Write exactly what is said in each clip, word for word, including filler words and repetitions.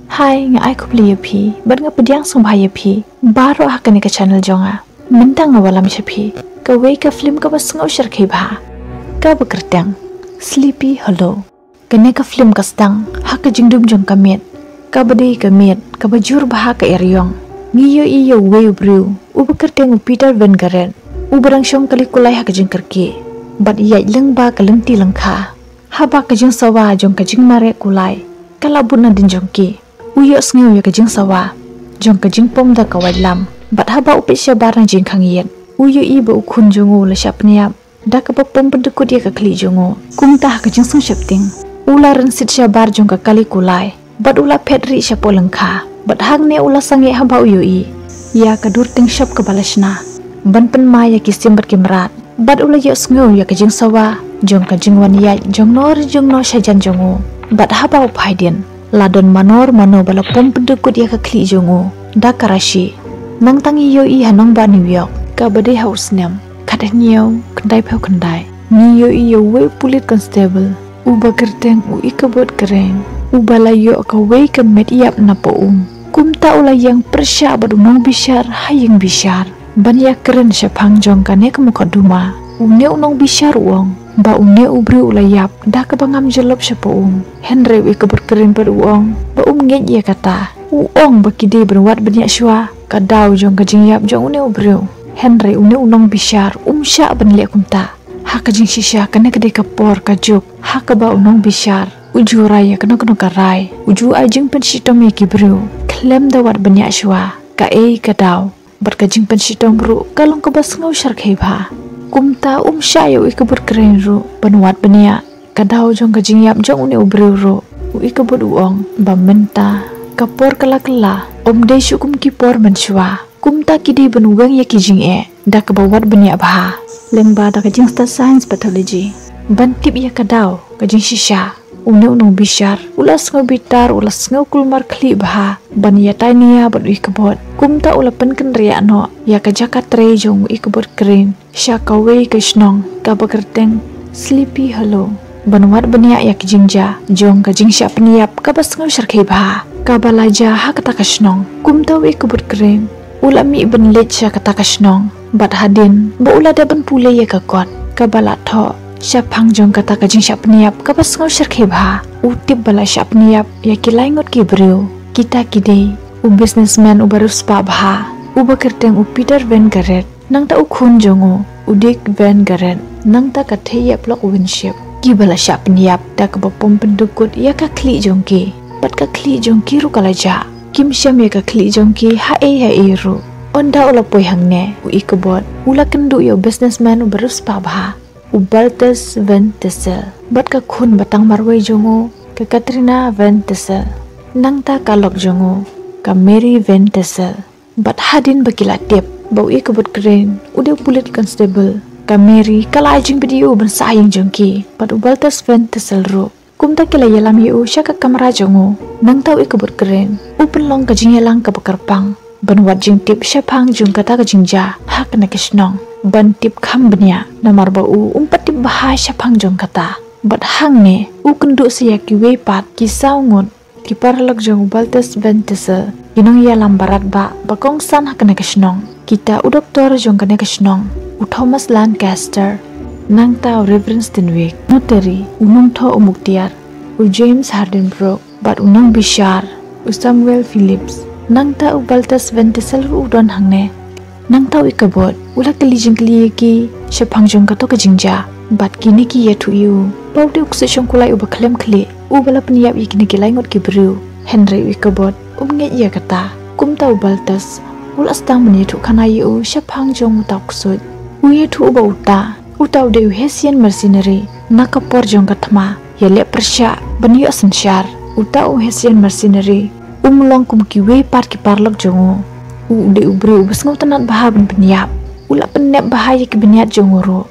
Hai, nga ai khublei ïa phi bad nga pdiang sngewbha ïa phi baroh ha kane ka channel jong nga. Mynta nga wallam sha phi kawei ka film kaba sngew shyrkhei bha, kaba kyrteng Sleepy Hollow. Kane ka film ka sdang ha ka jingdum jong ka miet, kaba dei ka miet kaba jur bha ha ka eriong. Ngi ïohi ïa uwei u briew uba kyrteng u Peter Van Geret, uba dang shong kali kulai ha ka jingkyrkieh bad ïaid lyngba ka lynti lyngkha. Haba ka jingsawa jong ka jingmareh kulai ka la bud nadien jong ki, u ïohsngew ïa ka jingsawa jong ka jingpom da ka waitlam. Bad haba u peit shabar na jingkhang ïit, u ïohi ba u khun jong u u la shah pynïap da kaba pom pyndykut ïa ka khlieh jong u. Kumta ha ka jingsngewsheptieng, u la rynsied shabar jong ka kali kulai bad u la phet rieh shapoh lyngkha. Bad hangne u la sangeh haba u ïohi ïa ka dur tyngshop kaba la shna ban pynmai ïa ki sim bad ki mrad. Bad u la ïohsngew ïa ka jingsawa jong ka jingwan ïaid jongno re jongno shajan jong u. Bad haba u phai dien, la don mano re mano ba la pom pyndykut ïa ka khlieh jong u da ka rashi. Nangta ngi ïohi ha nongbah New York, kaba dei ha u snem khathynñiew khyndaiphew khyndai, ngi ïohi ïa uwei u police constable uba kyrteng u Ichabod Crane, uba la ïoh kawei ka met ïap na poh um. Kumta u la ïeng pyrshah bad u nongbishar ha ïing bishar ban ïakren shaphang jong kane ka mukotduma. Une u nongbishar u ong ba une u briew u la ïap da kaba ngam jyllop shapoh um. Hynrei u Ichabod Crane pat u ong ba um ngeit ïa kata. U ong ba ki dei ban wad bniah shuwa ka daw jong ka jingïap jong une u briew. Hynrei une u nongbishar um shah ban leh kumta. Ha ka jingshisha, kane ka dei ka por ka juk ha kaba u nongbishar u ju rai ïa kano kano ka rai, u ju ai jingpynshitom ïa ki briew khlem da wad bniah shuwa kaei ka daw. Bad ka jingpynshitom ruh ka long kaba sngew shyrkhei bha. Kumta um shah ïa u Ichabod Crane ruh ban wad bniah ka daw jong ka jingïap jong une u briew ruh. U Ichabod u ong ba mynta ka por ka la kylla, ym dei shuh kum ki por mynshuwa. Kumta ki dei ban weng ïa ki jingeh da kaba wad bniah bha, lyngba da ka jingstad science pathology, ban tip ïa ka daw. Ka jingshisha, une u nongbishar u la sngew bitar, u la sngew kulmar khlieh bha ban ïatai nia bad u Ichabod. Kumta u la pynkynriah noh ïa ka jaka trei jong u Ichabod Crane sha kawei ka shnong kaba kyrteng Sleepy Hollow ban wad bniah ïa ka jingjia jong ka jingshah pynïap kaba sngew shyrkhei bha kaba la jia ha kata ka shnong. Kumta u Ichabod Crane u la mih ban leit sha kata ka shnong, bad hadien ba u la dep ban pule ïa ka kot kaba la thoh shaphang jong kata ka jingshah pynïap kaba sngew shyrkhei bha, u tip ba la shah pynïap ïa ki lai ngut ki briew. Kita ki dei u businessman uba riewspah bha uba kyrteng u Peter Van Geret, nangta u khun jong u, u Dick Van Geret, nangta ka theiïap lok Winship, kiba la shah pynïap da kaba pom pyndykut ïa ka khlieh jong ki. Bad ka khlieh jong ki ruh ka la jah. Kim shem ïa ka khlieh jong ki haei haei ruh. Ynda u la poi hangne, u Ichabod u la kynduh ïa u businessman uba riewspah bha, u Balthus Van Tassel, bad ka khun ba tang marwei jong u, ka Katrina Van Tassel, nangta ka lok jong u, ka Mary Van Tassel. Bad hadien ba ki la tip ba u Ichabod Crane u dei u police constable, ka Mary ka la ai jingbit ïa u ban sah ha ïing jong ki bad u Balthus Van Tassel ruh. Kumta ki la ïalam ïa u sha ka kamra jong u. Nangta u Ichabod Crane u pynlong ka jingïalang kaba kyrpang ban wad jingtip shaphang jong kata ka jingjia ha kane ka shnong, ban tip kham bniah, namar ba u um pat tip bha shaphang jong kata. Bad hangne u kynduh sa ïa kiwei pat ki saw ngut ki paralok jong u Balthus Van Tassel, ki nongïalam barat bah ba kongsan ha kane ka shnong. Kita u doktor jong kane ka shnong, u Thomas Lancaster, nangta u Reverend Stenwick, notary, u nongthoh u Muktiar, u James Hardenbrook, bad u nongbishar, u Samuel Phillips, nangta u Balthus Van Tassel ruh u don hangne. Nangta u Ichabod u la kylli jingkylli ïa ki shaphang jong kato ka jingjia, bad kine ki ïathuh ïa u ba u dei u ksuid shongkulai uba khlem khlieh uba la pynïap ïa kine ki lai ngut ki briew. Hynrei u Ichabod um ngeit ïa kata. Kumta u Balthus u la sdang ban ïathuh khana ïa u shaphang jong uta u ksuid. U ïathuh ba uta, uta u dei u Hessian mercenary na ka por jong ka thma ïaleh pyrshah ban ïoh synshar. Uta u Hessian mercenary um long kum kiwei pat ki paralok jong u. U dei u briew uba sngewtynnat bha ban pynïap. U la pynnep bha ïa ki bniat jong u ruh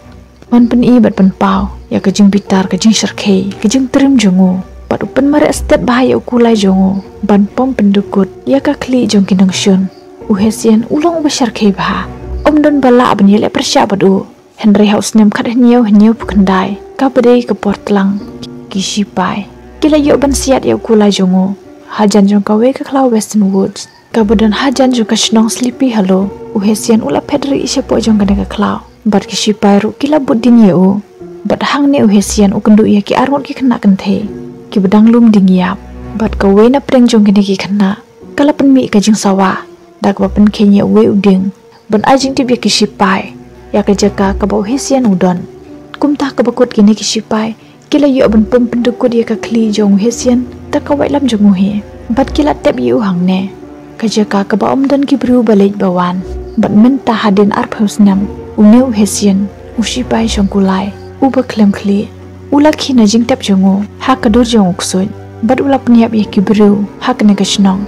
ban pyni bad pynpaw ïa ka jingbitar, ka jingshyrkhei, ka jingtriem jong u. Bad u pynmareh stet bha ïa u kulai jong u ban pom pyndykut ïa ka khlieh jong ki nongshun. U Hessian u long uba shyrkhei bha. Um don ba lah ban ïaleh pyrshah bad u. Hynrei ha u snem khathynñiew hynñiewphew khyndai, kaba dei ka por tlang, ki shipai ki la ïoh ban siat ïa u kulai jong u. Hajan jong kawei ka khlaw Western Woods, kaba don hajan jong ka shnong Sleepy Hollow, u Hesian u la phet rieh shapoh jong kane ka khlaw. Bad ki shipai ruh ki la bud dien ïa u. Bad hangne u Hesian u kynduh ïa ki arngut ki khynnah kynthei kiba dang lum ding ïap. Bad kawei na pdeng jong kine ki khynnah ka la pynmih ka jingsawa da kaba pynkheiñ ïa uwei u dieng ban ai jingtip ïa ki shipai ïa ka jaka kaba u Hesian u don. Kumta kaba kut kine ki shipai ki la ïoh ban pom pyndukut ïa ka khlieh jong u Hesian da ka waitlam jong u hi. Bad ki la tep ïa u hangne, ka jaka kaba ym don ki briew ba leit ba wan. Bad mynta hadien arphew snem, une u Hesian, u shipai shongkulai uba khlem khlieh, u la khie na jingtep jong u ha ka dur jong u ksuid. Bad u la pynïap ïa ki briew ha kane ka shnong.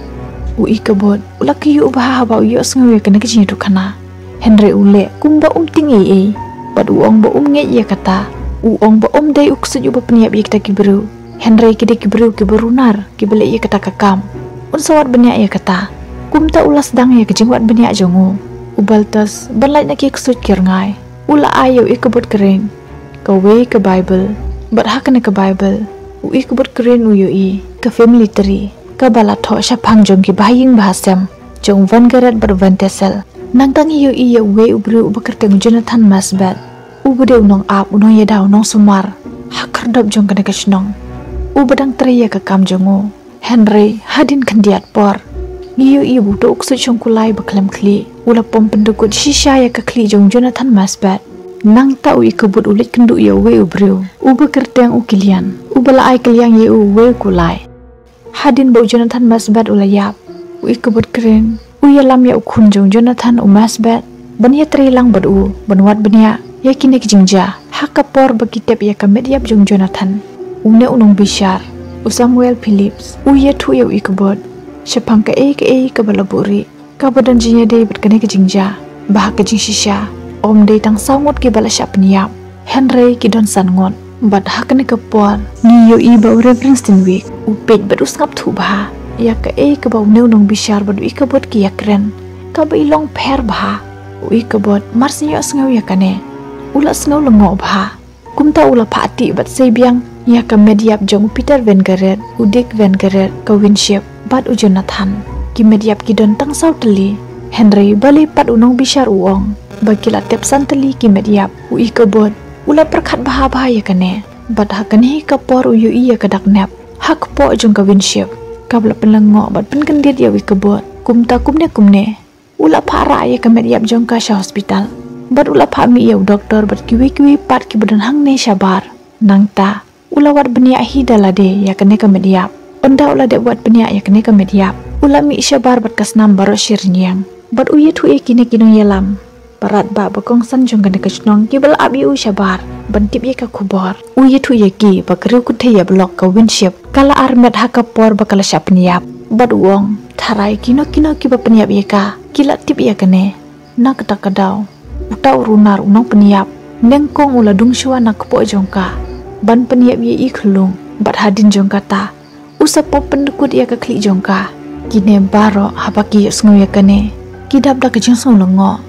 U Ichabod u la kyiuh bha haba u ïohsngew ïa kane ka jingïathuhkhana. Hynrei u leh kumba um tieng ei ei. Bad u ong ba um ngeit ïa kata. U ong ba um dei u ksuid uba pynïap ïa kita ki briew, hynrei ki dei ki briew kiba runar kiba leh ïa kata ka kam. Un sa wad bniah ïa kata. Kumta u la sdang ïa ka jingwad bniah jong u, u Baltus, ban lait na ki ksuid ki rngai. U la ai ïa u Ichabod Crane kawei ka Baibl. Bad ha kane ka Baibl, u Ichabod Crane u ïohi ka family tree kaba la thoh shaphang jong ki bahaïing bahasem jong u Van Garrett bad u Van Tassel. Nangta ngi ïohi ïa uwei u briew uba kyrteng u Jonathan Masbeth, uba dei u nongap, u nongïada, u nongsumar ha khyrdop jong kane ka shnong, uba dang trei ïa ka kam jong u. Hynrei hadien khyndiat por, ngi ïohi ba uto u ksuid shongkulai ba khlem khlieh u la pom pyndukut shisha ïa ka khlieh jong u Jonathan Masbeth. Nangta u Ichabod u leit kynduh ïa uwei u briew uba kyrteng u Kilian, uba la ai kylliang ïa u uwei u kulai. Hadien ba u Jonathan Masbeth u la ïap, u Ichabod Crane u ïalam ïa u khun jong u Jonathan, u Masbeth, ban ïatrei lang bad u ban wad bniah ïa kine ki jingjia. Ha ka por ba ki tep ïa ka met ïap jong u Jonathan, une u nongbishar, u Samuel Phillips, u ïathuh ïa u Ichabod shaphang kaei kaei kaba la buhrieh kaba don jingïadei bad kane ka jingjia, ba ha ka jingshisha ym dei tang saw ngut kiba la shah pynïap, hynrei ki don san ngut. Bad ha kane ka por ngi ïohi ba u Reverend Stanwyck u peit bad u sngap thuh bha ïa kaei kaba une u nongbishar bad u Ichabod ki ïakren, kaba i long pher bha. U Ichabod mar shu ïohsngew ïa kane, u la sngew lyngngoh bha. Kumta u la phah tih bad sei biang ïa ka met ïap jong u Peter Van Garrett, u Dick Van Garrett, ka Winship bad u Jonathan. Ki met ïap ki don tang saw tylli, hynrei balei pat u nongbishar u ong ba ki la tep san tylli ki met ïap. U Ichabod u la pyrkhat bha bha ïa kane. Bad ha kane hi ka por u ïohi ïa ka dak nep ha kpoh jong ka Winship, kaba la pynlyngngoh bad pynkyndit ïa u Ichabod. Kumta kumne kumne u la phah rah ïa ka met ïap jong ka sha hospital. Bad u la phah mih ïa u doktor bad kiwei kiwei pat kiba don hangne shabar. Nangta u la wad bniah hi da lade ïa kane ka met ïap. Ynda u la dep wad bniah ïa kane ka met ïap, u la mih shabar bad ka snam baroh shi rynïeng. Bad u ïathuh ïa kine ki nongïalam paradbah ba kongsan jong kane ka shnong kiba la ap ïa u shabar ban tip ïa ka khubor. U ïathuh ïa ki ba ka riew kynthei ïablok ka Winship ka la armet ha ka por ba ka la shah pynïap. Bad u ong, tharai kino kino kiba pynïap ïa ka ki la tip ïa kane. Na kata ka daw uta u runar u nongpynïap nyngkong u la dung shuwa na kpoh jong ka ban pynïap ïa i khyllung. Bad hadien jong kata u sa pom pyndukut ïa ka khlieh jong ka. Kine baroh haba ki ïohsngew ïa kane ki dap da ka jingsngew lyngngoh.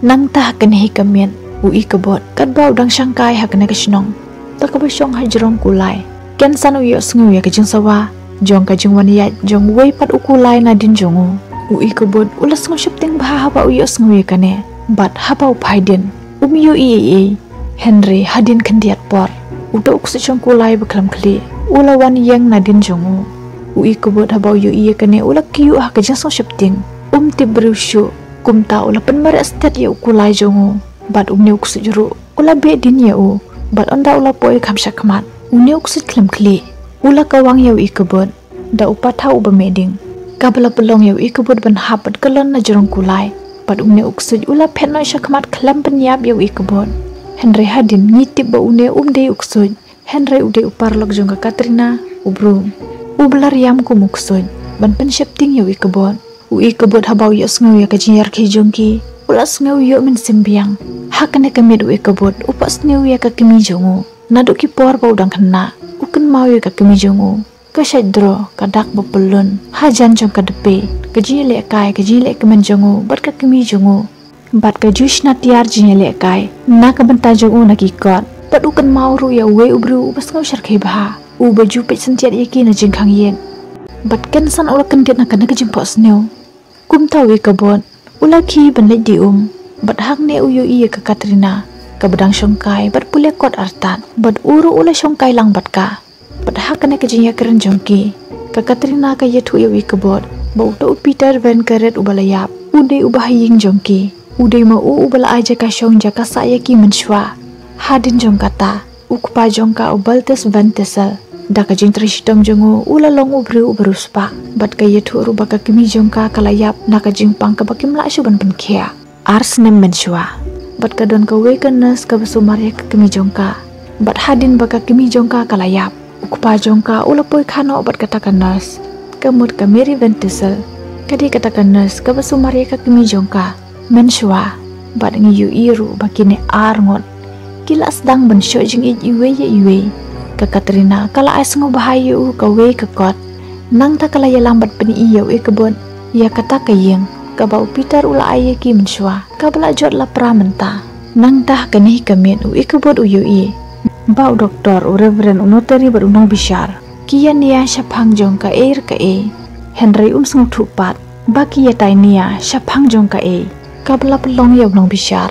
Nangta ha kane hi ka miet u Ichabod katba u dang shangkai ha kane ka shnong, da kaba shong ha jrong kulai, kynsan u ïohsngew ïa ka jingsawa jong ka jingwan ïaid jong uwei pat u kulai nadien jong u. U Ichabod u la sngew sheptieng bha haba u ïohsngew ïa kane. Bad haba u phai dien um ïohi ei ei. Hynrei hadien khyndiat por uta u ksuid shongkulai ba khlem khlieh u la wan ïeng nadien jong u. U Ichabod haba u ïohi ïa kane u la kyiuh ha ka jingsngew sheptieng. Um tip briew shuh. Kumta u la pynmareh stet ïa u kulai jong u. Bad une u ksuid ruh u la beh dien ïa u. Bad ynda u la poi kham shakhmat, une u ksuid khlem khlieh u la kawang ïa u Ichabod da u pathaw uba meh ding, kaba la pynlong ïa u Ichabod ban hap bad kyllon na jrong kulai. Bad une u ksuid u la phet noh shakhmat khlem pynïap ïa u Ichabod. Hynrei hadien ngi tip ba une um dei u ksuid, hynrei u dei u paralok jong ka Katrina, u briew uba la riam kum u ksuid ban pynsheptieng ïa u Ichabod. U Ichabod haba u ïohsngew ïa ka jingïarkhie jong ki u la sngew ïoh mynsiem biang. Ha kane ka miet u Ichabod u pah sniew ïa ka kmie jong u. Naduh ki por ba u dang khynnah u kynmaw ïa ka kmie jong u. Ka shait draw, ka dak ba pyllun hajan jong ka dpei, ka jingïalehkai, ka jingïalehkmen jong u bad ka kmie jong u. Bad ka ju shna tiar jingïalehkai na ka bynta jong u na ki kot. Bad u kynmaw ruh ïa uwei u briew uba sngew shyrkhei bha, uba ju peit syntiat ïa ki na jingkhang ïit. Bad kynsan u la kyndit na kane ka jingphohsniew. Kumta u Ichabod u la khie ban leit die um. Bad hangne u ïohi ïa ka Katrina kaba dang shongkai bad pule kot artat. Bad u ruh u la shongkai lang bad ka. Bad ha kane ka jingïakren jong ki, ka Katrina ka ïathuh ïa u Ichabod ba uto u Peter Van Keret uba la ïap u dei u bahaïing jong ki. U dei ma u uba la ai jaka shong jaka sah ïa ki mynshuwa. Hadien jong kata, u kpa jong ka u Baltus Van Tassel, da ka jingtrei shitom jong u, u la long u briew uba riewspah. Bad ka ïathuh ruh ba ka kmie jong ka ka la ïap na ka jingpang kaba kim lah shuh ban pynkhiah. Ar snem mynshuwa, bad ka don kawei ka nurse kaba sumar ïa ka kmie jong ka. Bad hadien ba ka kmie jong ka ka la ïap, u kpa jong ka u la poi kha noh bad kata ka nurse, ka mut ka Mary Van Tassel. Ka dei kata ka nurse kaba sumar ïa ka kmie jong ka mynshuwa. Bad ngi ïohi ruh ba kine ar ngut ki la sdang ban shoh jingïeit iwei ïa iwei. Ka Katrina ka la ai sngewbha ïa u kawei ka kot. Nangta ka la ïalam bad pyni ïa u Ichabod ïa kata ka ïing kaba u Peter u la ai ïa ki mynshuwa, kaba la jot la pra mynta. Nangta ha kane hi ka miet u Ichabod u ïohi ba u doktor, u reverend, u notary bad u nongbishar ki ïa nia shaphang jong kaei re kaei. Hynrei um sngewthuh pat ba ki ïa tai nia shaphang jong kaei kaba la pynlong ïa u nongbishar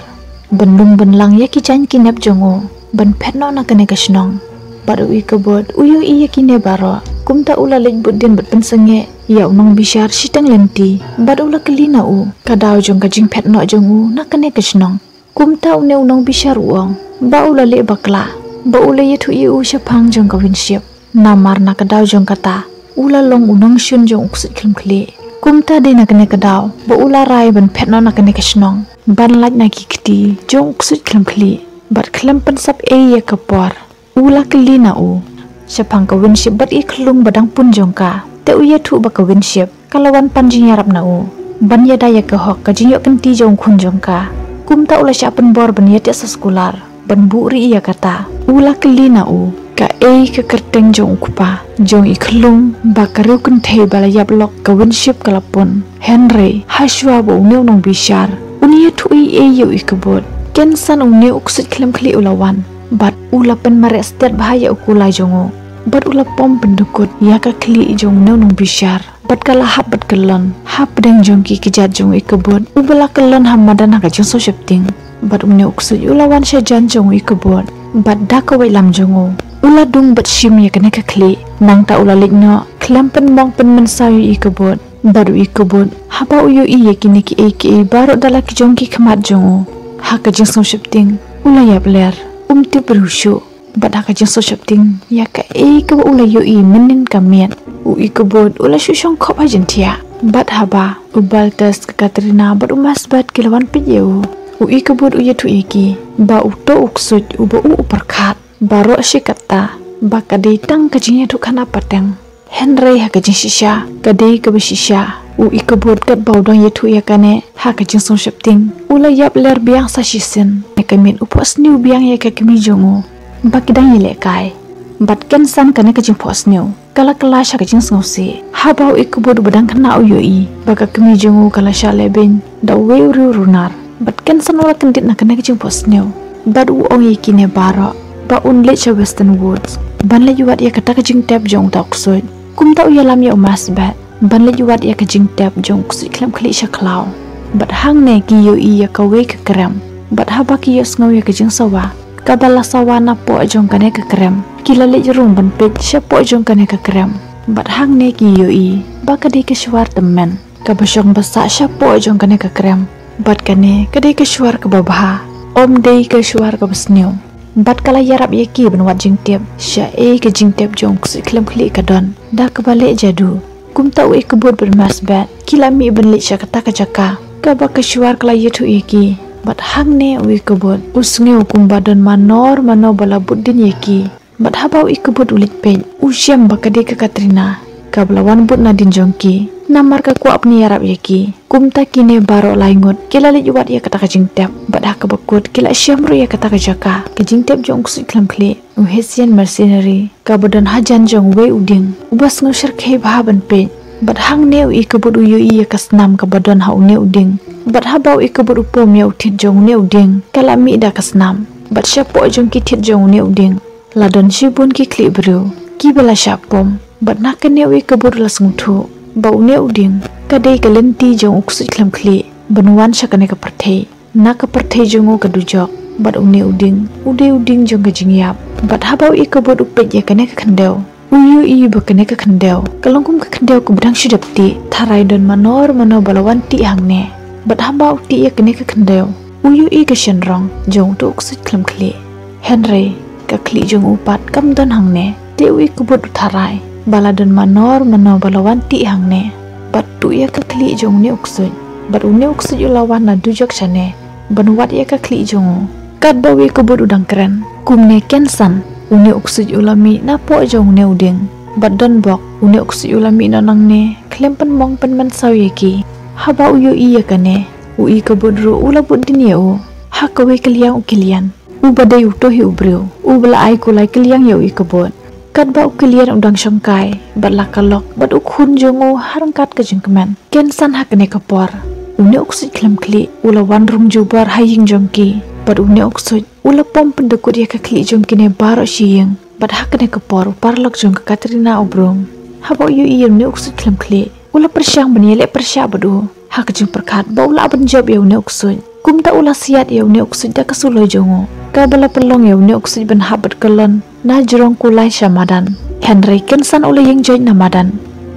ban lum ban lang ïa ki jaiñ ki nep jong u ban phet noh na kane ka shnong. Bad u Ichabod u ïohi ïa kine baroh, kumta u la leit bud dien bad pynsangeh ïa u nongbishar shiteng lynti. Bad u la kylli na u ka daw jong ka jingphet noh jong u na kane ka shnong. Kumta une u nongbishar u ong ba u la leh bakla ba u la ïathuh ïa u shaphang jong ka winship. Namar na ka daw jong kata u la long u nongshun jong u ksuid khlem khlieh. Kumta dei na kane ka daw ba u la rai ban phet noh na kane ka shnong ban lait na ki kti jong u ksuid khlem khlieh. Bad khlem pynsap ei ïa ka por, u la kylli na u shaphang ka winship bad i khlung ba dang pun jong ka. Te u ïathuh ba ka winship ka la wan pan jingïarap na u ban ïada ïa ka hok ka jingïoh kynti jong u khun jong ka. Kumta u la shah pynbor ban ïateh sa skular ban buhrieh ïa kata. U la kylli na u kaei ka kyrteng jong u kpa jong i khlung ba ka riew kynthei ba la ïap lok ka winship ka la pun. Hynrei ha shuwa ba une u nongbishar un ïathuh ei ei ïa u Ichabod, kynsan une u ksuid khlem khlieh u la wan bad u la pynmareh stet bha ïa u kulai jong u. Bad u la pom pyndukut ïa ka khlieh jong une u nongbishar. Bad ka la hap bad kyllon hapdeng jong ki kjat jong u Ichabod uba la kyllon ha madan ha ka jingsngewsheptieng. Bad une u ksuid u la wan shajan jong u Ichabod bad da ka waitlam jong u u la dung bad shim ïa kane ka khlieh. Nangta u la leit noh khlem pynmong pynmynsaw ïa u Ichabod. Bad u Ichabod haba u ïohi ïa kine kiei kiei baroh da la ki jong ki khmat jong u, ha ka jingsngewsheptieng u la ïap ler, um tip briew shuh. Bad ha ka jingsngewsheptieng ïa kaei kaba u la ïohi mynnin ka miet, u Ichabod u la shu shongkhop ha jingthiah. Bad haba u Baltus, ka Katrina bad u Masbad ki la wan peit ïa u, u Ichabod u ïathuh ïa ki ba uto u ksuid uba u u pyrkhat baroh shi katta ba ka dei tang ka jingïathuhkhana pateng. Hynrei ha ka jingshisha ka dei kaba shisha. U Ichabod katba u dang ïathuh ïa kane ha ka jingsngewsheptieng, u la ïap ler biang sa shisien. Ha ka miet u phohsniew biang ïa ka kmie jong u ba ki dang ïalehkai. Bad kynsan kane ka jingphohsniew ka la kylla sha ka jingsngewsih. Haba u Ichabod uba dang khynnah u ïohi ba ka kmie jong u ka la shah lehbeiñ da uwei u riew runar, bad kynsan u la kyndit na kane ka jingphohsniew. Bad u ong ïa kine baroh ba un leit sha Western Woods ban leit wad ïa kata ka jingtep jong uta u ksuid. Kumta u ïalam ïa u Masbad ban leit wad ïa ka jingtep jong u ksuid khlem khlieh sha khlaw. Bad hangne ki ïohi ïa kawei ka krem. Bad haba ki ïohsngew ïa ka jingsawa kaba la sawa napoh jong kane ka krem, ki la leit rung ban peit shapoh jong kane ka krem. Bad hangne ki ïohi ba ka dei ka shuwar tymmen kaba shong ba sah shapoh jong kane ka krem. Bad kane ka dei ka shuwar kaba bha, ym dei ka shuwar kaba sniew. Bad ka la ïarap ïa ki ban wad jingtep shaei ka jingtep jong u ksuid khlem khlieh ka don da kaba leh jadu. Kumta u Ichabod bad u Masbad ki la mih ban leit sha kata ka jaka kaba ka shuwar ka la ïathuh ïa ki. Bad hangne u Ichabod u sngew kumba don mano mano ba la bud dien ïa ki. Bad haba u Ichabod u leit peit, u shem ba ka dei ka Katrina kaba la wan bud nadien jong ki. Namar ka kwah ban ïarap ïa ki. Kumta kine baroh lai ngut ki la leit wad ïa kata ka jingtep. Bad ha kaba kut ki la shem ruh ïa kata ka jaka, ka jingtep jong u ksuid khlem khlieh, u Hessian mercenary, kaba don hajan jong uwei u dieng uba sngew shyrkhei bha ban peit. Bad hangne u Ichabod u ïohi ïa ka snam kaba don ha une u dieng. Bad haba u Ichabod u pom ïa u thied jong une u dieng, ka la mih da ka snam. Bad shapoh jong ki thied jong une u dieng la don shibun ki khlieh briew kiba la shah pom. Bad na kane u Ikabud u la sngewthuh ba une u dieng ka dei ka lynti jong u ksuid khlem khlieh ban wan sha kane ka pyrthei. Na ka pyrthei jong u ka dujok, bad une u dieng u dei u dieng jong ka jingïap. Bad haba u Ikabud u peit ïa kane ka khyndew, u ïohi ba kane ka khyndew ka long kum ka khyndew kaba dang shu dep tih. Tharai don mano mano ba la wan tih hangne. Bad haba u tih ïa kane ka khyndew, u ïohi ka shynrong jong uto u ksuid khlem khlieh. Hynrei ka khlieh jong u pat kam don hangne. Te u Ikabud u tharai ba la don mano mano ba la wan tih hangne bad tuh ïa ka khlieh jong une u ksuid. Bad une u ksuid u la wan na dujok shane ban wad ïa ka khlieh jong u. Katba u Ikabud u dang kren kumne, kynsan une u ksuid u la mih napoh jong une u dieng. Bad donbok une u ksuid u la mih noh nangne khlem pynmong pynmynsaw ïa ki. Haba u ïohi ïa kane, u Ikabud ruh u la bud dien ïa u ha kawei ka liang u Kilian, uba dei uto hi u briew uba la ai kulai kylliang ïa u Ikabud. Katba u Kilian u dang shongkai bad la ka lok bad u khun jong u ha ryngkat ka jingkmen, kynsan ha kane ka por une u ksuid khlem khlieh u la wan rung jubor ha ïing jong ki. Bad une u ksuid u la pom pyndykut ïa ka khlieh jong kine baroh shi ïing. Bad ha kane ka por u paralok jong ka Katrina u brung. Haba u ïohi ïa une u ksuid khlem khlieh, u la pyrshang ban ïaleh pyrshah bad u. Ha ka jingpyrkhat ba u lah ban jop ïa une u ksuid, kumta u la siat ïa une u ksuid da ka suloi jong u, kaba la pynlong ïa une u ksuid ban hap bad kyllon na jrong kulai sha madan. Hynrei kynsan u la ïeng joit na madan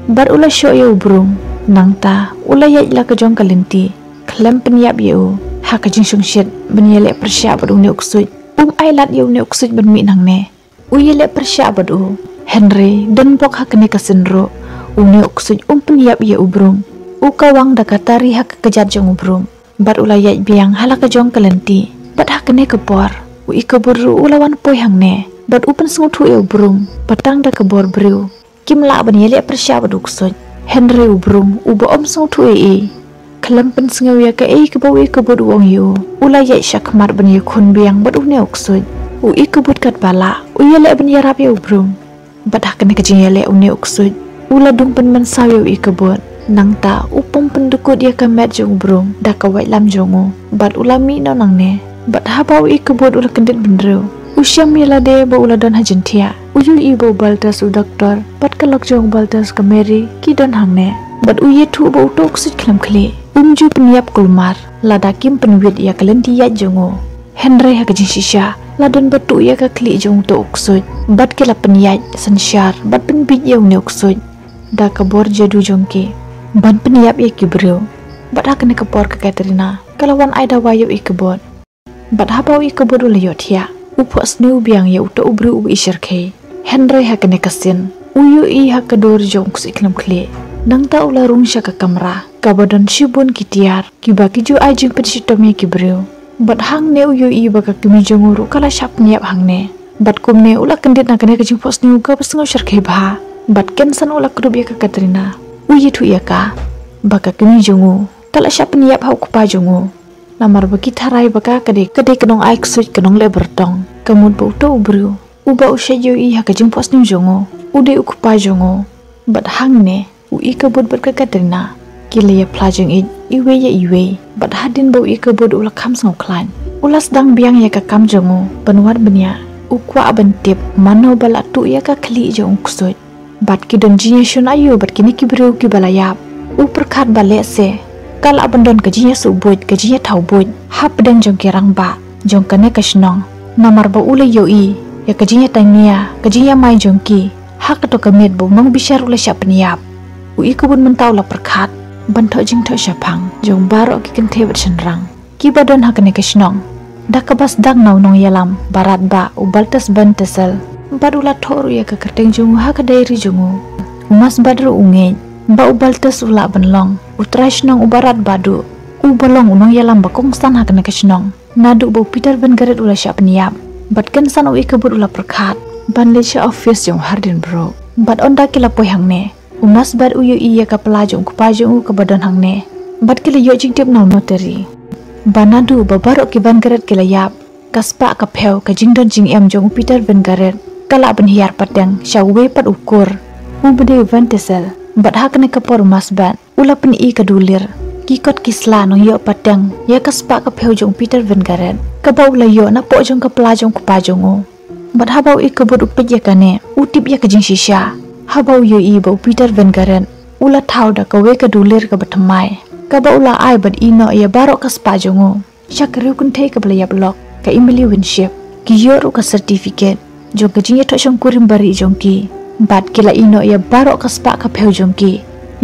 bad u la shoh ïa u brung. Nangta u la ïaid la ka jong ka lynti khlem pynïap ïa u. Ha ka jingshongshit ban ïaleh pyrshah bad une u ksuid, um ailad ïa une u ksuid ban mih nangne, u ïaleh pyrshah bad u. Hynrei donbok ha kane ka sien ruh, une u ksuid um pynïap ïa u brung. U kawang da ka tari ha ka kjat jong u brung bad u la ïaid biang ha la ka jong ka lynti. Bad ha kane ka por u Ikabud ruh u la wan poi hangne bad u pynsngewthuh ïa u brung ba tang da ka bor briew kim lah ban ïaleh pyrshah bad u ksuid. Hynrei u brung uba ym sngewthuh ei ei, khlem pynsngew ïa kaei kaba u Ikabud u ong ïa u, u la ïaid shakhmat ban ïakhun biang bad une u ksuid. U Ikabud katba lah u ïaleh ban ïarap ïa u brung. Bad ha kane ka jingïaleh une u ksuid u la dung pynmynsaw ïa u Ikabud. Nangta u pom pyndykut ïa ka met jong u brung da ka waitlam jong u bad u la mih noh nangne. Bad haba u Ikabud u la kyndit bynriew, u shem ïa lade ba u la don ha jingthiah. U ïohi ba u Baltas u doktor bad ka lok jong u Baltas ka Mary ki don hangne. Bad u ïathuh ba uto u ksuid khlem khlieh um ju pynïap kulmar lada kim pynwit ïa ka lynti ïaid jong u. Hynrei ha ka jingshisha la don ba tuh ïa ka khlieh jong uto u ksuid bad ki la pynïaid synshar bad pynbiej ïa une u ksuid da ka bor jadu jong ki ban pynïap ïa ki briew. Bad ha kane ka por ka Katrina ka la wan ai dawai ïa u Ikabud. Bad haba u Ikabud u la ïohthiah, u phohsniew biang ïa uto u briew uba i shyrkhei. Hynrei ha kane ka sien u ïohi ha ka dur jong u ksuid khlem khlieh. Nangta u la rung sha ka kamra kaba don shibun ki tiar kiba ki ju ai jingpynshitom ïa ki briew. Bad hangne u ïohi ba ka kmie jong u ruh ka la shah pynïap hangne. Bad kumne u la kyndit na kane ka jingphohsniew kaba sngew shyrkhei bha. Bad kynsan u la kdup ïa ka Katrina, u ïathuh ïa ka ba ka kmie jong u ka la shah pynïap ha u kpa jong u. Namar ba ki tharai ba ka ka dei, ka dei ka nongai ksuid, ka nongleh byrtong. Ka mut ba uto u briew uba u shah ïohi ha ka jingphohsniew jong u u dei u kpa jong u. Bad hangne u Ikabud bad ka Katrina ki la ïaphla jingïeit iwei ïa iwei. Bad hadien ba u Ikabud u la kham sngewkhlaiñ, u la sdang biang ïa ka kam jong u ban wad bniah. U kwah ban tip mano ba la tuh ïa ka khlieh jong u ksuid. Bad ki don jingïashun aïu bad kine ki briew kiba la ïap. U pyrkhat ba lehse ka lah ban don ka jingïasuh buit, ka jingïathaw buit hapdeng jong ki rangbah jong kane ka shnong. Namar ba u la ïohi ïa ka jingïatainia, ka jingïamai jong ki ha kato ka miet ba u nongbishar u la shah pynïap. U Ikabud mynta u la pyrkhat ban thoh jingthoh shaphang jong baroh ki kynthei bad shynrang kiba don ha kane ka shnong. Da kaba sdang na u nongïalam ba radbah u Baltas Van Tassel bad u la thoh ruh ïa ka kyrteng jong u ha ka diary jong u. U Masbat ruh u ngeit ba u Baltas u lah ban long u trai shnong uba radbah duh, uba long u nongïalam ba kongsan ha kane ka shnong naduh ba u Peter Wyngaard u la shah pynïap. Bad kynsan u Ikabud u la pyrkhat ban leit sha office jong u Hardenbrook. Bad ynda ki la poi hangne, u Masbat u ïohi ïa ka pla jong u kpa jong u kaba don hangne. Bad ki la ïoh jingtip na u notary ba naduh ba baroh ki Wyngaard ki la ïap, ka spah ka phew ka jingdon jingem jong u Peter Wyngaard ka lah ban hiar pateng sha uwei pat u kur uba dei u Van Tassel. Bad ha kane ka por u Masbat u la pyni ka dulir, ki kot ki sla nongïoh pateng ïa ka spah ka phew jong u Peter Wyngaard kaba u la ïoh napoh jong ka pla jong u kpa jong u. Bad haba u Ikabud u peit ïa kane, u tip ïa ka jingshisha. Haba u ïohi ba u Peter Van Garen u la thaw da kawei ka dulir kaba thymmai, kaba u la ai bad ïehnoh ïa baroh ka spah jong u sha ka riew kynthei kaba la ïap lok, ka Emily Winship. Ki ïoh ruh ka certificate jong ka jingïathoh shongkurim barieh jong ki bad ki la ïehnoh ïa baroh ka spah ka phew jong ki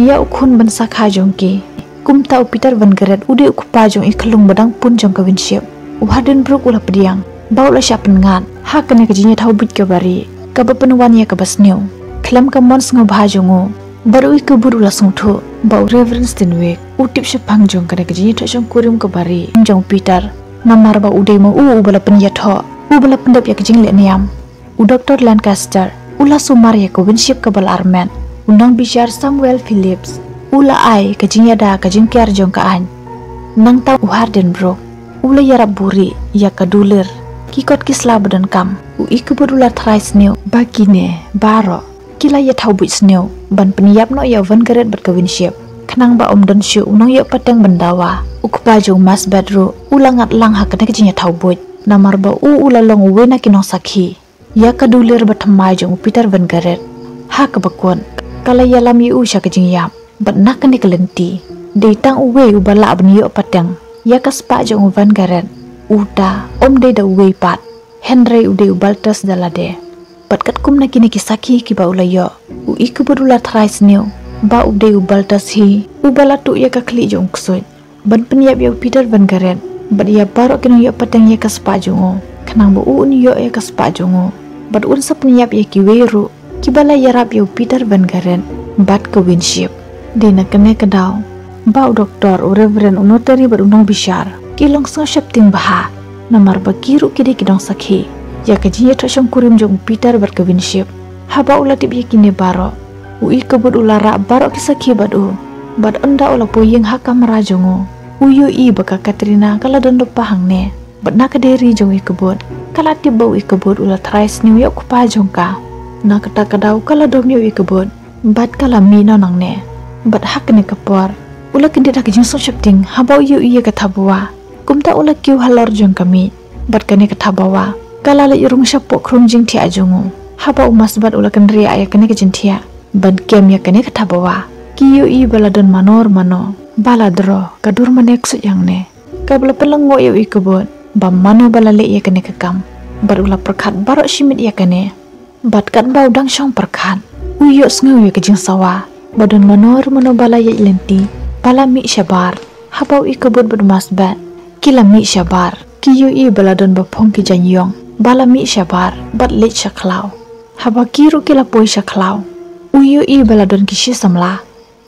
ïa u khun ban sakha jong ki. Kumta u Peter Van Garen u dei u kpa jong i khyllung ba dang pun jong ka Winship. U Hardenbrook u la pdiang ba u la shah pynngat ha kane ka jingïathaw buit kaba rieh, kaba pynwan ïa kaba sniew. Khlem ka mon sngewbha jong u, bad u Ichabod u la sngewthuh ba u Reverend Stanwyck u tip shaphang jong kane ka jingïathoh shongkurim kaba rieh jong u Peter. Namar ba u dei ma u uba la pynïathoh, uba la pyndep ïa ka jingleh niam. U Doktor Lancaster u la sumar ïa ka Winship kaba la armet. U nongbishar Samuel Phillips u la ai ka jingïada ka jingker jong ka aiñ. Nangta u Hardenbrook u la ïarap buhrieh ïa ka dulir, ki kot ki sla ba donkam. U Ichabod u la tharai sniew ba kine baroh ki la ïathaw buit sniew ban pynïap noh ïa u Van Garen bad ka Winship, khnang ba ym don shuh u nongïoh pateng ban dawa. U kpa jong u Masbeth ruh u la ngat lang ha kane ka jingïathaw buit, namar ba u u la long uwei na ki nongsakhi ïa ka dulir ba thymmai jong u Peter Van Garen. Ha kaba kut, ka la ïalam ïa u sha ka jingïap. Bad na kane ka lynti, dei tang uwei uba lah ban ïoh pateng ïa ka spah jong u Van Garen. Uta um dei da uwei pat, hynrei u dei u Baltus da lade. Bad katkum na kine ki sakhi kiba u la ïoh, u Ichabod u la tharai sniew ba u dei u Baltus hi uba la tuh ïa ka khlieh jong u ksuid ban pynïap ïa u Peter Van Garen bad ïa baroh ki nongïoh pateng ïa ka spah jong u, khnang ba u un ïoh ïa ka spah jong u bad un sa pynïap ïa kiwei ruh kiba la ïarap ïa u Peter Van Garen bad ka Winship. Dei na kane ka daw ba u doktor, u Reverend, u notary bad u nongbishar ki long sngewsheptieng bha, namar ba ki ruh ki dei ki nongsakhi ïa ka jingïathoh shongkurim jong u Peter bad ka Winship. Haba u la tip ïa kine baroh, u Ichabod u la rah baroh ki sakhi bad u. Bad ynda u la poi ïing ha kamra jong u, u ïohi ba ka Katrina ka la don lypa hangne. Bad na ka diary jong u Ichabod, ka la tip ba u Ichabod u la tharai sniew ïa u kpa jong ka. Na kata ka daw ka la dom ïa u Ichabod bad ka la mih noh nangne. Bad ha kane ka por u la kyndit ha ka jingsngewsheptieng haba u ïohi ïa ka thabawa. Kumta u la kiew halor jong ka miej. Bad kane ka thabawa ka la leit rung shapoh khrung jingthiah jong u. Haba u Masbeth u la kynriah ïa kane ka jingthiah ban kem ïa kane ka thabawa, ki ïohi ba la don mano re mano ba la droh, ka dur mane ksuid hangne, kaba la pynlyngngoh ïa u Ichabod ba mano ba la leh ïa kane ka kam. Bad u la pyrkhat baroh shi miet ïa kane. Bad katba u dang shong pyrkhat, u ïohsngew ïa ka jingsawa ba don mano re mano ba la ïaid lynti, ba la mih shabar. Haba u Ichabod bad u Masbeth ki la mih shabar, ki ïohi ba la don ba phong ki jaiñïong ba la mih shabar bad leit sha khlaw. Haba ki ruh ki la poi sha khlaw, u ïohi ba la don ki shi samla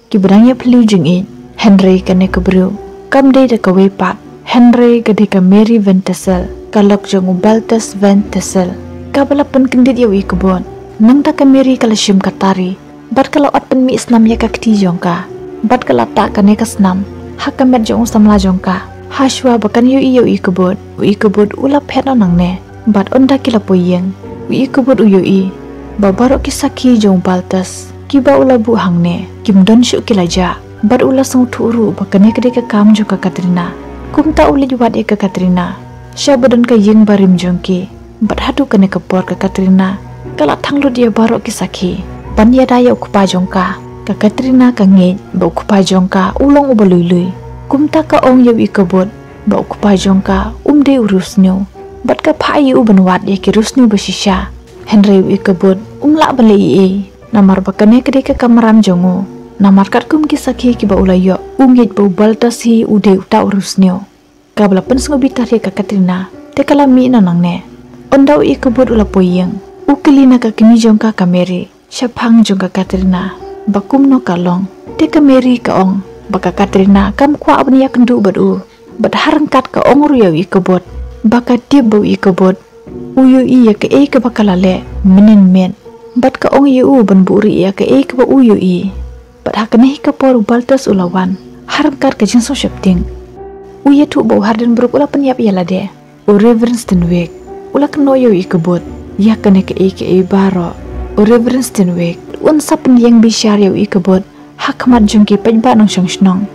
kiba dang ïaphylliew jingïeit. Hynrei kane ka briew kam dei da kawei pat, hynrei ka dei ka Mary Van Tassel, ka lok jong u Baltus Van Tassel, kaba la pynkyndit ïa u Ichabod. Nangta ka Mary ka la shim ka tari bad ka la ot pynmih snam ïa ka kti jong ka. Bad ka la tah kane ka snam ha ka met jong u samla jong ka. Hashwa ba kan ïohi ïa u Ichabod, u Ichabod u la phet noh nangne. Bad ynda ki la poi ïing, u Ichabod u ïohi ba baroh ki sakhi jong u Baltus kiba u la buh hangne kim don shuh ki la jah. Bad u la sngewthuh ruh ba kane ka dei ka kam jong ka Katrina. Kumta u leit wad ïa ka Katrina sha ba don ka ïing barim jong ki. Bad haduh kane ka por ka Katrina ka la thang lut ïa baroh ki sakhi ban ïada ïa u kpa jong ka. Ka Katrina ka ngeit ba u kpa jong ka u long uba lui lui. Kumta ka ong ïa u Ichabod ba u kpa jong ka um dei u riewsniew bad ka phah ïa u ban wad ïa ki riewsniew ba shisha. Hynrei u Ichabod um lah ban leh ei ei, namar ba kane ka dei ka kamram jong u. Namar katkum ki sakhi kiba u la ïoh, u ngeit ba u Baltus hi u dei uta u riewsniew. Kaba la pynsngewbitar ïa ka Katrina, te ka la mih noh nangne. Ynda u Ichabod u la poi ïing, u kylli na ka kmie jong ka, ka Mary, shaphang jong ka Katrina ba kumno ka long. Te ka Mary ka ong ba ka Katrina kam kwah ban ïakynduh bad u. Bad ha ryngkat ka ong ruh ïa u Ichabod ba ka tip ba u Ichabod u ïohi ïa kaei kaba ka la leh mynnin miet. Bad ka ong ïa u ban buhrieh ïa kaei kaba u ïohi. Bad ha kane hi ka por u Baltus u la wan ha ryngkat ka jingsngewsheptieng. U ïathuh ba u Hardenbrook u la pynïap ïa lade. U Reverend Stanwyck u la kynnoh ïa u Ichabod ïa kane kaei kaei baroh. U Reverend Stanwyck un sa pynïeng bishar ïa u Ichabod ha khmat jong ki paidbah nongshong shnong.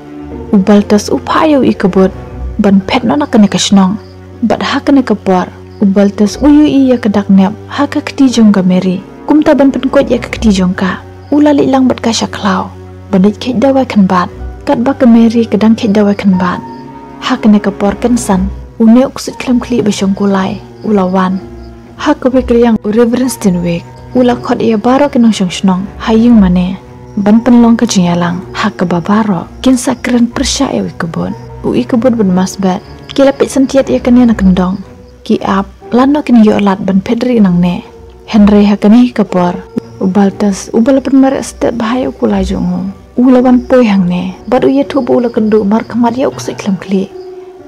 U Baltus u phah ïa u Ichabod ban phet noh na kane ka shnong. Bad ha kane ka por u Baltus u ïohi ïa ka dak nep ha ka kti jong ka Mary, kumta ban pynkoit ïa ka kti jong ka. u la leit lang bad ka sha khlaw ban leit kheit dawai khynbat. Katba ka Mary ka dang kheit dawai khynbat, ha kane ka por kynsan une u ksuid khlem khlieh ba shong kulai u la wan. Ha kawei ka liang u Reverend Stanwyck u la khot ïa baroh ki nongshong shnong ha ïing mane ban pynlong ka jingïalang ha kaba baroh kin sa kren pyrshah ïa u Ïkhabod. U Ïkhabod bad Masbad ki la peit syntiat ïa kane na kyndong, ki ap lano kin ïoh lad ban phet rieh nangne. Hynrei ha kane ka por u Baltas uba la pynmareh stet bha ïa u kulai jong u, u la wan poi hangne bad u ïathuh ba u la kynduh markhmat ïa u ksuid khlem khlieh.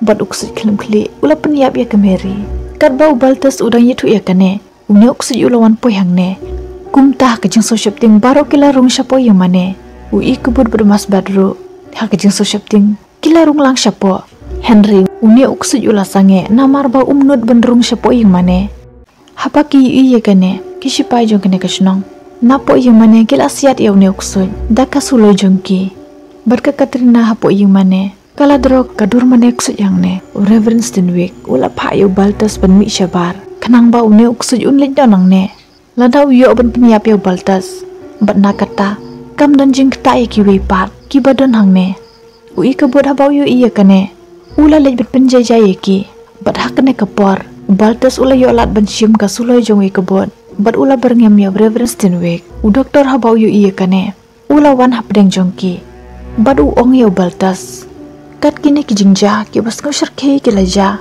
Bad u ksuid khlem khlieh u la pynïap ïa ka Mary. Katba u Baltas u dang ïathuh ïa kane, une u ksuid u la wan poi hangne. Kumta ha ka jingsngewsheptieng baroh ki la rung shapoh ïing mane. U Ïkhabod bad u Masbad ruh ha ka jingsngewsheptieng ki la rung lang shapoh. Hynrei une u ksuid u la sangeh namar ba um nud ban rung shapoh ïing mane. Haba ki ïohi ïa kane, ki shipai jong kane ka shnong napoh ïing mane ki la siat ïa une u ksuid da ka suloi jong ki. Bad ka Katrina hapoh ïing mane ka la draw ka dur mane ksuid hangne. U Reverend Stanwyck u la phah ïa u Baltas ban mih shabar khnang ba une u ksuid un leit noh nangne. Lada u ïoh ban pynïap ïa u Baltas, bad na kata kam don jingktah ïa kiwei pat kiba don hangne. U Ïkhabod haba u ïohi ïa kane u la leit ban pynjaijai ïa ki. Bad ha kane ka por u Baltas u la ïoh lad ban shim ka suloi jong u Ïkhabod bad u la byrngem ïa u Reverend Stanwyck. U doktor haba u ïohi ïa kane u la wan hapdeng jong ki bad u ong ïa u Baltas, kat kine ki jingjia kiba sngewshyrkhei ki la jia.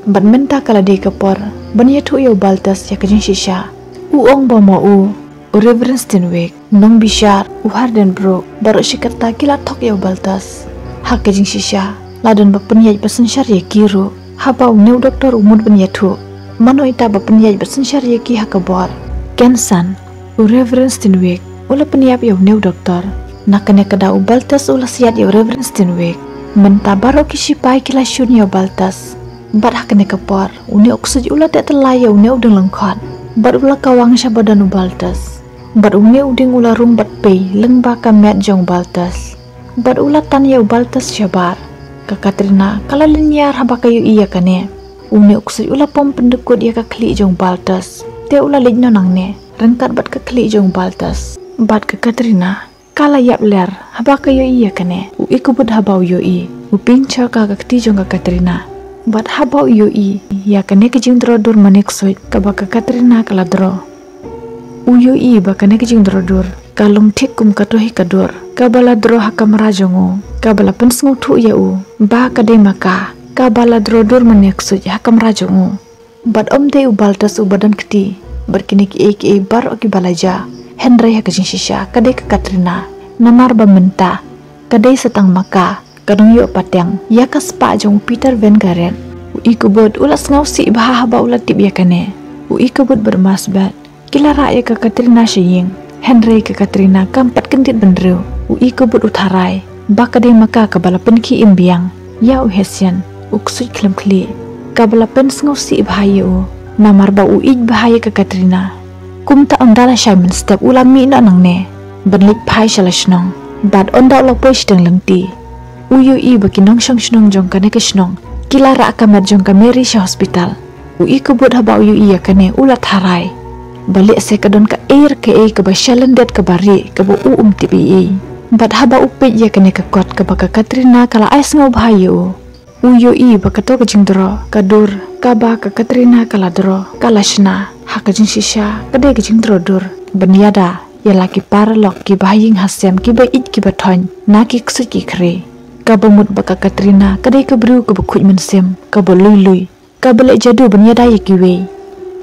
Bad mynta ka la dei ka por ban ïathuh ïa u Baltas ïa ka jingshisha. U ong ba ma u, u Reverend Stanwyck, u nongbishar, u Hardenbrook, baroh shi katta ki la thok ïa u Baltas. Ha ka jingshisha la don ba pynïaid ba synshar ïa ki ruh. Haba une u doktor u mut ban ïathuh mano ita ba pynïaid ba synshar ïa ki ha ka bor, kynsan u Reverend Stanwyck u la pynïap ïa une u doktor. Na kane ka daw u Baltas u la siat ïa u Reverend Stanwyck. Mynta baroh ki shipai ki la shun ïa u Baltas. Bad ha kane ka por une u ksuid u la teh tyllai ïa une u dieng lyngkhot bad u la kawang sha ba don u Baltas. Bad une u dieng u la rung bad pei lyngba ka met jong u Baltas. Bad u la tan ïa u Baltas shabar. Ka Katrina ka la lynñiar haba ka ïohi ïa kane. Une u ksuid u la pom pyndykut ïa ka khlieh jong u Baltas, te u la leit noh nangne ryngkat bad ka khlieh jong u Baltas. Bad ka Katrina ka la ïap ler haba ka ïohi ïa kane. U Ïkhabod haba u ïohi u pynchaw ka ka kti jong ka Katrina. Bad haba u ïohi ïa kane ka jingdro dur mane ksuid kaba ka Katrina ka la dro, u ïohi ba kane ka jingdro dur ka long thik kum kato hi ka dur kaba la dro ha kamra jong u, kaba la pynsngewthuh ïa u ba ka dei ma ka kaba la dro dur mane ksuid ha kamra jong u. Bad ym dei u Baltas uba don kti bad kine kiei kiei baroh kiba la jia. Hynrei ha ka jingshisha ka dei ka Katrina. Namar ba mynta ka dei sa tang ma ka ka dang ïoh pateng ïa ka spah jong u Peter Van Garen. U Ïkhabod u la sngewsih bha haba u la tip ïa kane. U Ïkhabod bad u Masbad ki la rah ïa ka Katrina sha ïing. Hynrei ka Katrina kam pat kyndit bynriew. U Ïkhabod u tharai ba ka dei ma ka kaba la pynkhie im biang ïa u Hesian, u ksuid khlem khlieh, kaba la pynsngewsih bha ïa u namar ba u ïeit bha ïa ka Katrina. Kumta ynda la shai mynstep u la mih noh nangne ban leit phai sha la shnong. Bad ynda u la poi shiteng lynti u ïohi ba ki nongshong shnong jong kane ka shnong ki la rah ka met jong ka Mary sha hospital. U Ïkhabod haba u ïohi ïa kane u la tharai ba lehse ka don kaei re kaei kaba sha lyndet kaba rieh kaba u um tip ei ei. Bad haba u peit ïa kane ka kot kaba ka Katrina ka la ai sngewbha ïa u, u ïohi ba kato ka jingdro ka dur kaba ka Katrina ka la dro ka la shna. Ha ka jingshisha ka dei ka jingdro dur ban ïada ïa la ki paralok kiba ha ïing ha sem kiba ïeit kiba thoiñ na ki ksuid ki khri. Kaba mut ba ka Katrina ka dei ka briew kaba khuid mynsiem, kaba lui lui, kaba leh jadu ban ïada ïa kiwei.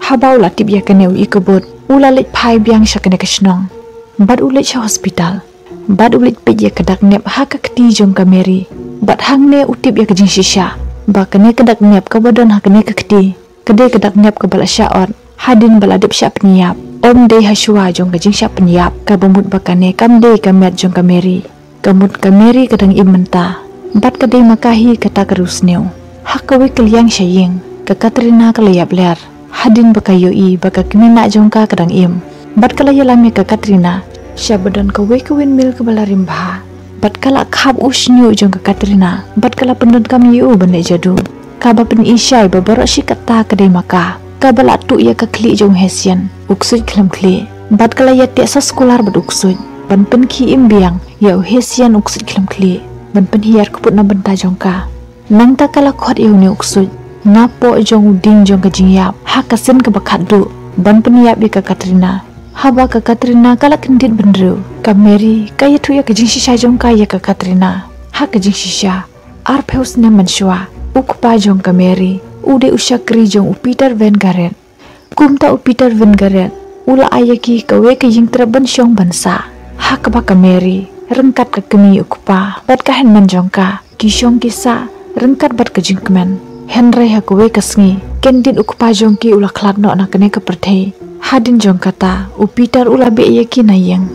Haba u la tip ïa kane u Ïkhabod u la leit phai biang sha kane ka shnong bad u leit sha hospital. Bad u leit peit ïa ka dak nep ha ka kti jong ka Mary. Bad hangne u tip ïa ka jingshisha ba kane ka dak nep kaba don ha kane ka kti ka dei ka dak nep kaba la shah ot hadien ba la dep shah pynïap. Ym dei ha shuwa jong ka jingshah pynïap, kaba mut ba kane kam dei ka met jong ka Mary. Ka mut ka Mary ka dang im mynta bad ka dei ma ka hi kata ka riewsniew. Ha kawei ka liang sha ïing ka Katrina ka la ïap ler hadien ba ka ïohi ba ka kmie nah jong ka ka dang im. Bad ka la ïalam ïa ka Katrina sha ba don kawei ka windmill kaba la rim bha. Bad ka la khap u shñiuh jong ka Katrina bad ka la pyndonkam ïa u ban leh jadu. Kaba pyni shai ba baroh shi katta ka dei ma ka kaba la tuh ïa ka khlieh jong u Hesian, u ksuid khlem khlieh. Bad ka la ïateh sa skullar bad u ksuid. ban pynkhie im biang ïa u Hesian u ksuid khlem khlieh ban pynhiar kput na bynta jong ka. Nangta ka la khot ïa une u ksuid napoh jong u dieng jong ka jingïap ha ka sien kaba khatduh ban pynïap ïa ka Katrina. Haba ka Katrina ka la kyndit bynriew, ka Mary ka ïathuh ïa ka jingshisha jong ka ïa ka Katrina. Ha ka jingshisha, arphew snem mynshuwa, u kpa jong ka Mary u dei u shakri jong u Peter Van Garrett. Kumta u Peter Van Garrett u la ai ïa ki kawei ka ïingtrep ban shong ban sah, ha kaba ka Mary ryngkat ka kmie, u kpa bad ka hynmen jong ka ki shong ki sah ryngkat bad ka jingkmen. Hynrei ha kawei ka sngi, kyndit u kpa jong ki u la khlad noh na kane ka pyrthei. Hadien jong kata, u Peter u la beh ïa ki na ïing.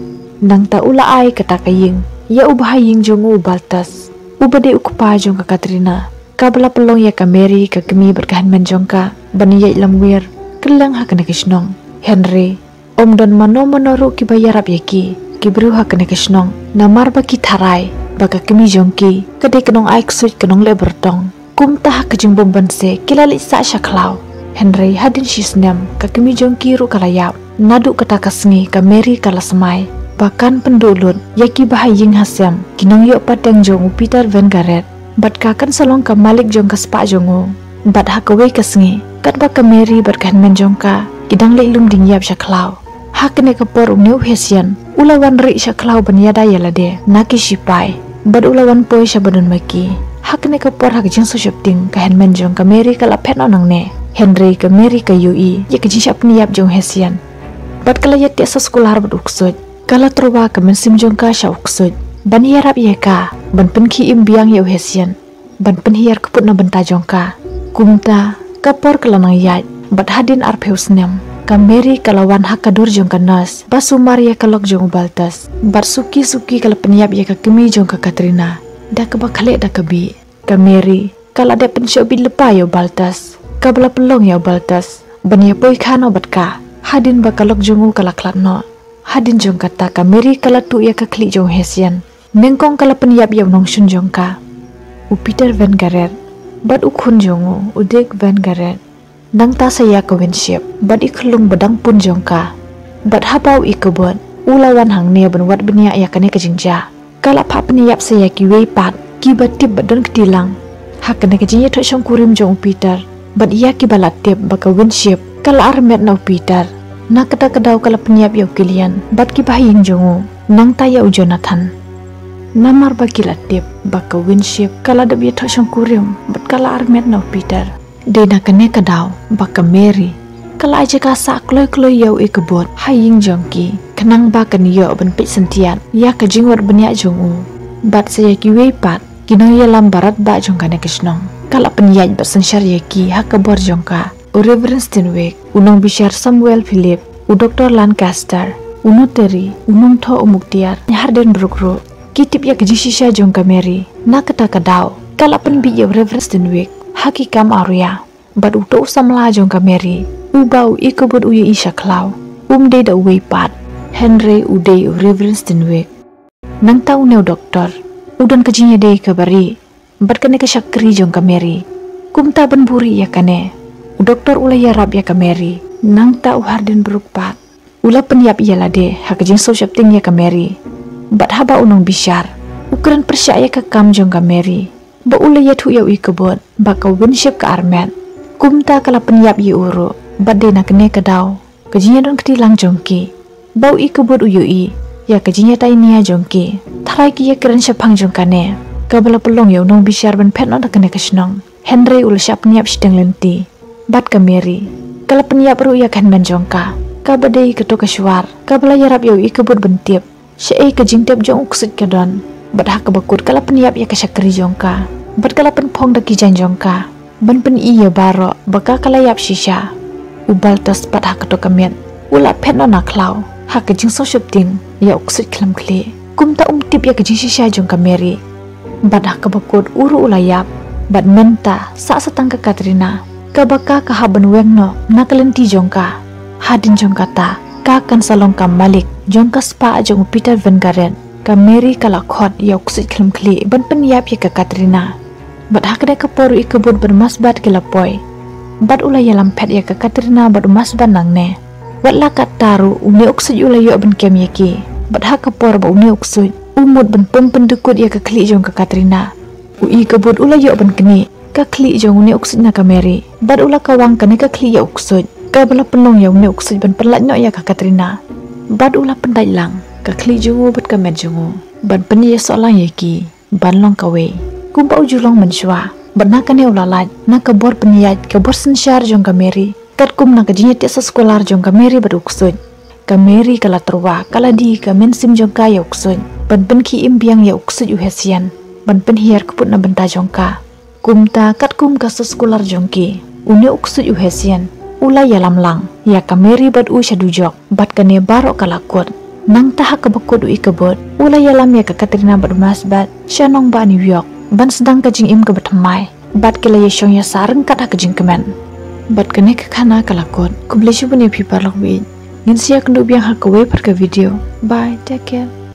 Nangta u la ai kata ka ïing ïa u bahaïing jong u, u Baltas, uba dei u kpa jong ka Katrina, kaba la pynlong ïa ka Mary, ka kmie bad ka hynmen jong ka ban ïaid lamwir kylleng ha kane ka shnong. Hynrei ym don mano mano ruh kiba ïarap ïa ki. Ki briew ha kane ka shnong, namar ba ki tharai ba ka kmie jong ki ka dei ka nongai ksuid, ka nongleh byrtong. Kumta ha ka jingbymbanse ki la leit sah sha khlaw. Hynrei hadien shi snem, ka kmie jong ki ruh ka la ïap. Naduh kata ka sngi, ka Mary ka la smai ba kan pynduh lut ïa ki bahaïing hasem, ki nongïoh pateng jong u Peter Van Garrett, bad ka kan sa long ka malik jong ka spah jong u. Bad ha kawei ka sngi, katba ka Mary bad ka hynmen jong ka ki dang leit lum dieng ïap sha khlaw, ha kane ka por une u Hesian u la wan rieh sha khlaw ban ïada ïa lade na ki shipai, bad u la wan poi sha ba don ma ki. Ha kane ka por, ha ka jingsngewsheptieng, ka hynmen jong ka Mary ka la phet noh nangne. Hynrei ka Mary ka ïohi ïa ka jingshah pynïap jong u Hesian, bad ka la ïateh soskular bad u ksuid. Ka la tyrwa ka mynsiem jong ka sha u ksuid ban ïarap ïa ka ban pynkhie im biang ïa u Hesian, ban pynhiar kput na bynta jong ka. Kumta ka por ka la nang ïaid, bad hadien arphew snem, ka Mary ka la wan ha ka dur jong ka nurse ba sumar ïa ka lok jong u Baltas, bad suki suki ka la pynïap ïa ka kmie jong ka Katrina da kaba khleh da ka bih. Ka Mary ka la dep pynshoh bit lypa ïa u Baltas, kaba la pynlong ïa u Baltas ban ïa poi kha noh bad ka, hadien ba ka lok jong u ka la khlad noh. Hadien jong kata, ka Mary ka la tuh ïa ka khlieh jong u Hesian. Nyngkong ka la pynïap ïa u nongshun jong ka, u Peter Van Garrett, bad u khun jong u, u Dick Van Garrett. Nangta sa ïa ka Winship bad i khyllung ba dang pun jong ka. Bad haba u Ichabod u la wan hangne ban wad bniah ïa kane ka jingjia, ka la phah pynïap sa ïa kiwei pat kiba tip bad don kti lang ha kane ka jingïathoh shongkurim jong u Peter, bad ïa kiba la tip ba ka Winship ka la armet na u Peter. Na kata ka daw ka la pynïap ïa u Killian bad ki bahaïing jong u, nangta ïa u Jonathan. Namar ba ki la tip ba ka Winship ka la dep ïathoh shongkurim bad ka la armet na u Peter, dei na kane ka daw ba ka Mary ka la ai jaka sah kloi kloi ïa u Ichabod ha ïing jong ki, khnang ba kan ïoh ban peit syntiat ïa ka jingwad bniah jong u. Bad sa ïa kiwei pat ki nongïalam baroh ba jong kane ka shnong, ka la pynïaid bad synshar ïa ki ha ka bor jong ka: u Reverend Steenwick, u nongbishar Samuel Philip, u Doktor Lancaster, u notary, u nongthoh u Muktiar Hardenbrook ruh. Ki tip ïa ka jingshisha jong ka Mary. Na kata ka daw ka la pynbiej ïa u Reverend Steenwick ha ki kam awria. Bad uto u samla jong ka Mary uba u Ichabod u ïohi sha khlaw, um dei da uwei pat, hynrei u dei u Reverend Steenwick. Nangta une u doktor u don ka jingïadei kaba rieh bad kane ka shakri jong ka Mary. Kumta ban buhrieh ïa kane, u doktor u la ïarap ïa ka Mary. Nangta u Hardenbrook pat u la pynïap ïa lade ha ka jingsngewsheptieng ïa ka Mary. Bad haba u nongbishar u kren pyrshah ïa ka kam jong ka Mary, ba u la ïathuh ïa u Ichabod ba ka Winship ka armet, kumta ka la pynïap ïa u ruh. Bad dei na kane ka daw ka jingïadon kti lang jong ki, ba u Ichabod u ïohi ïa ka jingïatainia jong ki. Tharai ki ïakren shaphang jong kane, kaba la pynlong ïa u nongbishar ban phet noh na kane ka shnong, hynrei u la shah pynïap shiteng lynti. Bad ka Mary ka la pynïap ruh ïa ka hynmen jong ka, kaba dei kato ka Shuar, kaba la ïarap ïa u Ichabod ban tip shaei ka jingtep jong u ksuid ka don. Bad ha kaba kut ka la pynïap ïa ka shakri jong ka, bad ka la pynphong da ki jaiñ jong ka ban pyni ïa baroh ba ka ka la ïap shisha. U Baltas pat ha kato ka miet u la phet noh na khlaw ha ka jingsngewsheptieng ïa u ksuid khlem khlieh. Kumta um tip ïa ka jingshisha jong ka Mary. Bad ha kaba kut u ruh u la ïap. Bad mynta sah sa tang ka Katrina, kaba ka ka hap ban weng noh na ka lynti jong ka. Hadien jong kata, ka kan sa long ka malik jong ka spah jong u Peter Van Garrett. Ka Mary ka la khot ïa u ksuid khlem khlieh ban pynïap ïa ka Katrina. Bad ha kane ka por u Ichabod bad u Masbat ki la poi, bad u la ïalam phet ïa ka Katrina bad u Masbat nangne. Wat la katta ruh, une u ksuid u la ïoh ban kem ïa ki. Bad ha ka por ba une u ksuid u mut ban pom pyndykut ïa ka khlieh jong ka Katrina, u Ichabod u la ïoh ban knieh ka khlieh jong une u ksuid na ka Mary bad u la kawang kane ka khlieh ïa u ksuid kaba la pynlong ïa une u ksuid ban pynlait noh ïa ka Katrina. Bad u la pyndait lang ka khlieh jong u bad ka met jong u ban pynïasoh lang ïa ki ban long kawei kumba u ju long mynshuwa. Bad na kane u la lait na ka bor pynïaid, ka bor synshar jong ka Mary, katkum na ka jingïatieh soskular jong ka Mary bad u ksuid. Ka Mary ka la tyrwa, ka la die ka mynsiem jong ka ïa u ksuid ban pynkhie im biang ïa u ksuid u Hesien ban pynhiar kput na bynta jong ka. Kumta katkum ka soskular jong ki, une u ksuid u Hesien u la ïalam lang ïa ka Mary bad u sha dujok, bad kane baroh ka la kut. Nangta ha kaba kut u Ichabod u la ïalam ïa ka Katrina bad u Maasbach sha nongbah New York ban sdang ka jingim kaba thymmai, bad ki la ïashong ïasah ryngkat ha ka jingkmen. Bad kane ka khana ka la kut. Khublei shibun ïa phi paralok baieit. Ngin sa ïakynduh biang ha kawei pat ka video. Bye, take care.